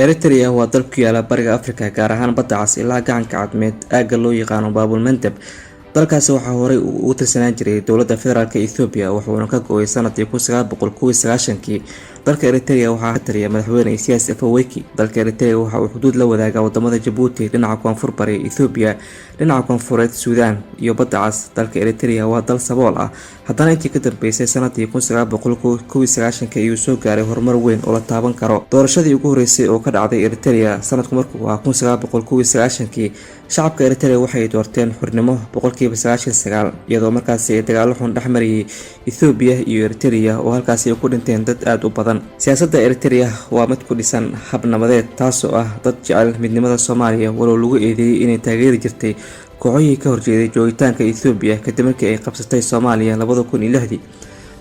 Eritrea waa dal ku yaala Bariga Afrika, gaar ahaan Badda Cas ilaa Gacanka Cadmeed, aagga loo yaqaano Baabulmandab. Dalkaasi waxaa horey ugu tirsanaan jiray dowladda federaalka Ethoobiya, wuxuuna ka go'ay sanadii 1991-kii. Dalka Eritrea waxaa ka taliya madaxweyne Isaias Afwerki. Dalka Eritrea waxa uu xuduud la wadaagaa wadamada Jabuuti dhinaca koonfur bari, Ethoobiya dhinaca koonfureed, Suudaan iyo Badda Cas. Dalka Eritrea waa dal sabool ah, haddana intii ka dambeysay sanadii 1991-kii ayuu soo gaaray horumar weyn oo la taaban karo. Doorashadii ugu horeysay oo ka dhacday Eritrea sanadku markuu ahaa 1991-kii, shacabka Eritrea waxay doorteen xornimo 99%, iyadoo markaasi ay dagaalo xun dhex marayay Ethoobiya iyo Eritrea oo halkaasi ay ku dhinteen dad aada u badan. Siyaasadda Eritrea waa mid ku dhisan hab nabadeed, taasoo ah dad jecel midnimada Soomaaliya, walow lagu eedeeyey inay taageeri jirtay kooxihii ka horjeeday joogitaanka Ethoobiya kadib markii ay qabsatay Soomaaliya 2006-dii.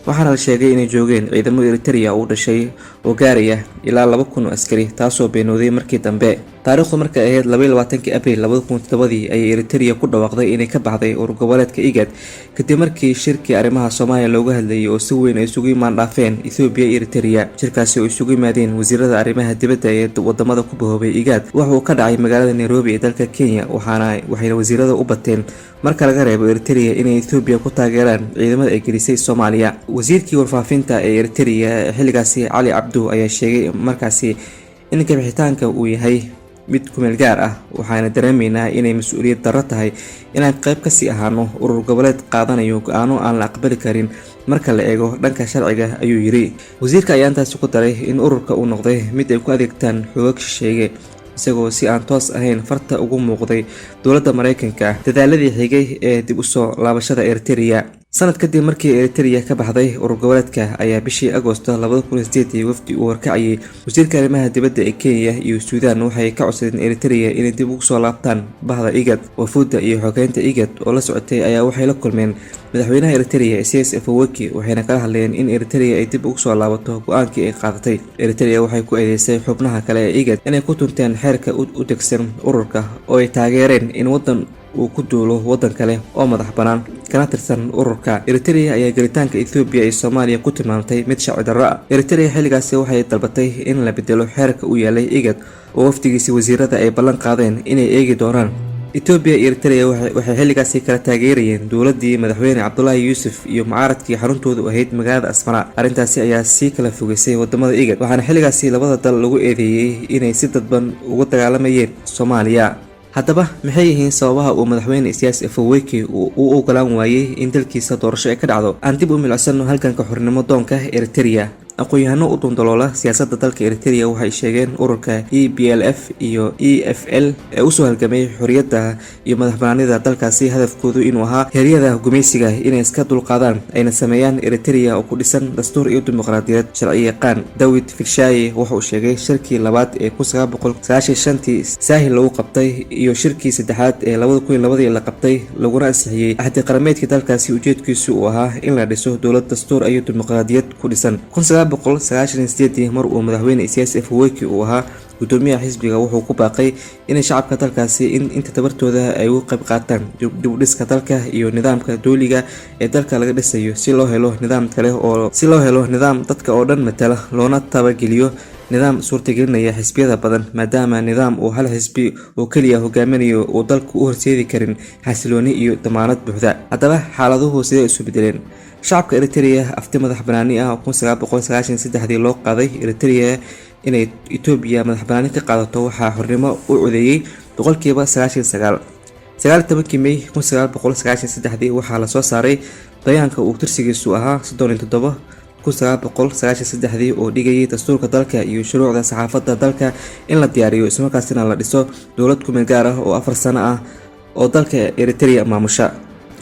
Waxaana la sheegay inay joogeen ciidamo Eritrea u dhashay oo gaaraya ilaa 2000 oo askari, taasoo beenooday markii dambe. Taariikhdu markay ahayd 22-kii Abriil 2007-dii ayay Eritrea ku dhawaaqday inay ka baxday urur goboleedka IGAD, kadib markii shirkii arrimaha Soomaaliya looga hadlayay oo si weyn ay isugu imaan dhaafeen Ethoobiya iyo Eritrea. Shirkaasi oo isugu yimaadeen wasiirada arrimaha dibadda ee wadamada ku bahoobay IGAD waxa uu ka dhacay magaalada Nairobi ee dalka Kenya, waxayna wasiirada u bateen, marka laga reebo Eritrea, inay Ethoobiya ku taageeraan ciidamada ay gelisay Soomaaliya. Wasiirkii warfaafinta ee Eritrea xilligaasi, Cali Cabdu, ayaa sheegay markaasi in kabixitaanka uu yahay mid kumeel gaar ah. "Waxaana dareemaynaa inay mas-uuliyad darro tahay inaan qayb kasii ahaano urur goboleed qaadanayo go'aano aan la aqbali karin marka la eego dhanka sharciga," ayuu yiri. Wasiirka ayaa intaasi ku daray in ururka uu noqday mid ay ku adeegtaan xoogag shisheeye, isagoo si aan toos ahayn farta ugu muuqday dowladda Mareykanka. Dadaaladii xigay ee dib usoo laabashada Eritrea: sanad kadib markii Eritrea ka baxday urur goboleedka ayaa bishii Agosto 2008 wafdi uu horkacayay wasiirka arrimaha dibadda ee Kenya iyo Suudaan waxay ka codsadeen Eritrea inay dib ugu soo laabtaan bahda IGAD. Wafuudda iyo xogeynta IGAD oo la socotay ayaa waxay la kulmeen madaxweynaha Eritrea, Isaias Afwerki, waxayna kala hadleen in Eritrea ay dib ugu soo laabato go'aankii ay qaadatay. Eritrea waxay ku eedeysay xubnaha kale ee IGAD inay ku tunteen xeerka u degsan ururka oo ay taageereen in waddan uu ku duulo waddan kale oo madax bannaan kana tirsan ururka. Eritrea ayaa gelitaanka Ethoobiya iyo Soomaaliya ku tilmaamtay mid sharci darro ah. Eritrea xilligaasi waxay dalbatay in la bedelo xeerka u yaalay IGAD, oo wafdigiisi wasiirada ay ballan qaadeen inay eegi doonaan. Etoobiya iyo Eritrea waxay xilligaasi kala taageerayeen dowladii madaxweyne Cabdulaahi Yuusuf iyo mucaaradkii xaruntoodu ahayd magaalada Asmara. Arrintaasi ayaa sii kala fogeysay wadamada IGAD, waxaana xilligaasi labada dal lagu eedeeyey inay si dadban uga dagaalamayeen Soomaaliya. Haddaba, maxay yihiin sababaha uu madaxweyne Isaias Afwerki uu u ogolaan waayey in dalkiisa doorasho ay ka dhacdo? Aan dib u milicsano halganka xornimo doonka Eritrea. Aqoon-yahano u dundaloola siyaasadda dalka Eritrea waxay sheegeen ururka EPLF iyo EFL ee usoo halgamay xorriyadda iyo madaxbanaanida dalkaasi hadafkoodu inuu ahaa heeryada gumaysiga inay iska dulqaadaan, ayna sameeyaan Eritrea oo ku dhisan dastuur iyo dimuqraadiyad. Sharci yaqaan Dawid Firshaye wuxa uu sheegay shirkii labaad ee 1995-tii Saahil lagu qabtay iyo shirkii saddexaad ee 2002-dii la qabtay, laguna ansixiyey axdi qarameedkii dalkaasi, ujeedkiisu uu ahaa in la dhiso dowlad dastuur iyo dimuqraadiyad ku dhisan. 1998-dii, mar uu madaxweyne Isaias Afwerki uu ahaa gudoomiyaha xisbiga, wuxuu ku baaqay inay shacabka dalkaasi in inta tabartooda ay uga qayb qaataan dib u dhiska dalka iyo nidaamka dooliga ee dalka laga dhisayo, si loo helo nidaam kale oo si loo helo nidaam dadka oo dhan matala, loona tabageliyo nidaam suurtagelinaya xisbiyada badan, maadaama nidaam uu hal xisbi oo keliya hogaaminayo uu dalku u horseedi karin xasilooni iyo damaanad buuxda. Haddaba, xaaladuhu sidee isu bedeleen? Shacabka Eritrea afti madax banaani ah oo 1993-dii loo qaaday Eritrea inay Etoobiya madax banaani ka qaadato, waxaa xornimo u codeeyey 99%. 19-kii May 1993-dii waxaa lasoo saaray bayaanka uu tirsigiisu ahaa 37 1993-dii, oo dhigayay dastuurka dalka iyo shuruucda saxaafadda dalka in la diyaariyo, islamarkaasina la dhiso dowlad kumeel gaar ah oo 4 sano ah oo dalka Eritrea maamusha.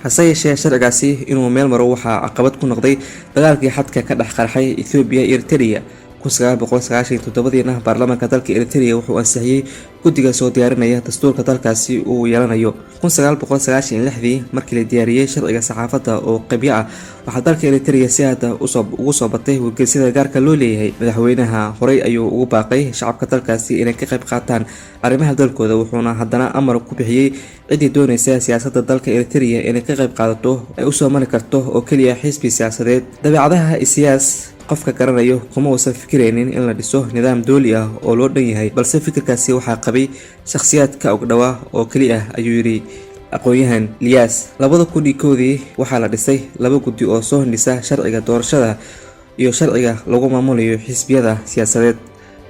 Hase yeeshee, sharcigaasi inuu meel maro waxaa caqabad ku noqday dagaalkii xadka ka dhex qarxay Ethoobiya iyo Eritrea. 1997-diina baarlamaanka dalka Eritrea wuxuu ansixiyey guddiga soo diyaarinaya dastuurka dalkaasi uu yeelanayo. 1996-dii, markii la diyaariyey sharciga saxaafadda oo qebyo ah, waxaa dalka Eritrea si hadda ugu soo batay wargeysyada gaarka loo leeyahay. Madaxweynaha horey ayuu ugu baaqay shacabka dalkaasi inay ka qayb qaataan arrimaha dalkooda, wuxuuna haddana amar ku bixiyey ciddii doonaysa siyaasadda dalka Eritrea inay ka qayb qaadato ay usoo mari karto oo keliya xisbi siyaasadeed. Dabeecadaha Isiyaas Qofka garanayo kuma uusan fikiraynin in la dhiso nidaam dooli ah oo loo dhan yahay, balse fikirkaasi waxaa qabay shakhsiyaad ka ogdhowaa oo keli ah, ayuu yidhi aqoon-yahan Ilyas. 2001-dii waxaa la dhisay laba guddi oo soo hindhisa sharciga doorashada iyo sharciga lagu maamulayo xisbiyada siyaasadeed,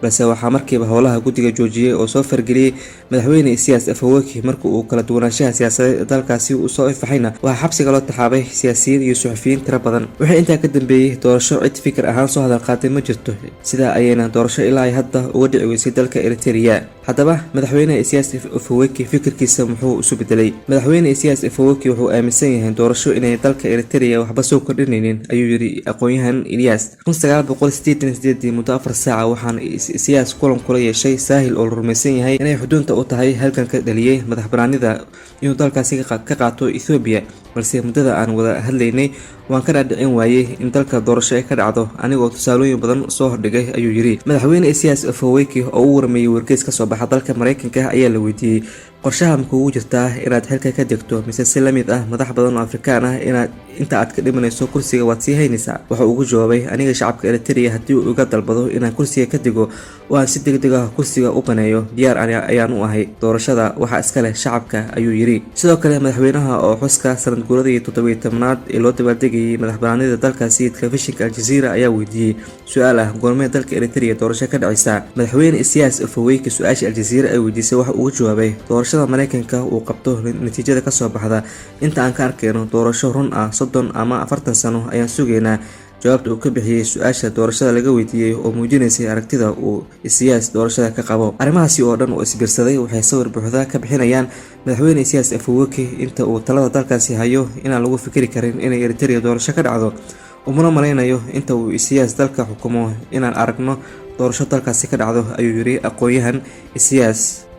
balse waxaa markiiba howlaha guddiga joojiyey oo soo fargeliyey madaxweyne Isiyaas Afaweki. Marka uu kala duwanaanshaha siyaasadeed ee dalkaasi uu soo ifaxayna, waxaa xabsiga loo taxaabay siyaasiyiin iyo suxufiyiin tiro badan. Wixii intaa ka dambeeyey, doorasho cid fikir ahaan soo hadal qaaday ma jirto. Sidaa ayayna doorasho ilaa ay hadda uga dhici weysay dalka Eritrea. Haddaba, madaxweyne Isiyaas Afaweki fikirkiisa muxuu isu bedelay? Madaxweyne Isiyaas Afaweki wuxuu aaminsan yahay doorasho inay dalka Eritrea waxba soo kordhinaynin, ayuu yidhi aqoon-yahan Ilyas. 1988-dii muddo 4 saaca waxaan Isiyaas kulan kula yeeshay Saahil, oo la rumaysan yahay inay xuduunta u tahay halganka dhaliyey madax banaanida inuu dalkaasi ka qaato Ethoobiya, balse muddada aan wada hadlaynay waan ka dhaadhicin waayey in dalka doorasho ay ka dhacdo, anigoo tusaalooyin badan soo hordhigay, ayuu yidhi. Madaxweyne Isiyaas Afaweyki oo u warmayey wargeys kasoo baxa dalka Mareykanka ayaa la weydiiyey: "Qorshaha ma kugu jirtaa inaad xilka ka degto, mise si la mid ah madax badan oo Afrikaan ah inaad inta aad ka dhimanayso kursiga waad sii haynaysaa?" Wuxuu ugu jawaabay: "Aniga shacabka Eritrea haddii uu iga dalbado inaan kursiga ka dego oo aan si degdeg ah kursiga u baneeyo, diyaar ayaan u ahay. Doorashada waxaa iska leh shacabka," ayuu yidhi. Sidoo kale, madaxweynaha oo xuska sanad guuradii 17aad ee loo dabaaldegayay madaxbanaanida dalkaasi telefishinka Aljazeera ayaa weydiiyey su-aal ah: "Goormee dalka Eritrea doorasho ka dhacaysa?" Madaxweyne Isiyaas Afaweyki su-aasha Aljazeera ay weydiisay waxa ugu jawaabay: "Doorashada Mareykanka uu qabto, natiijada kasoo baxda, inta aan ka arkayno doorasho run ah, 30 ama 40 sano ayaan sugaynaa." Jawaabta uu ka bixiyey su-aasha doorashada laga weydiiyey oo muujinaysay aragtida uu Isiyaas doorashada ka qabo. Arrimahaasi oo dhan oo isbiirsaday waxay sawir buuxda ka bixinayaan madaxweyne Isiyaas Afaweki inta uu talada dalkaasi hayo inaan lagu fikiri karin inay Eritrea doorasho ka dhacdo. "Umana malaynayo inta uu Isiyaas dalka xukumo inaan aragno doorasho dalkaasi ka dhacdo," ayuu yiri aqoon-yahan Isiyaas.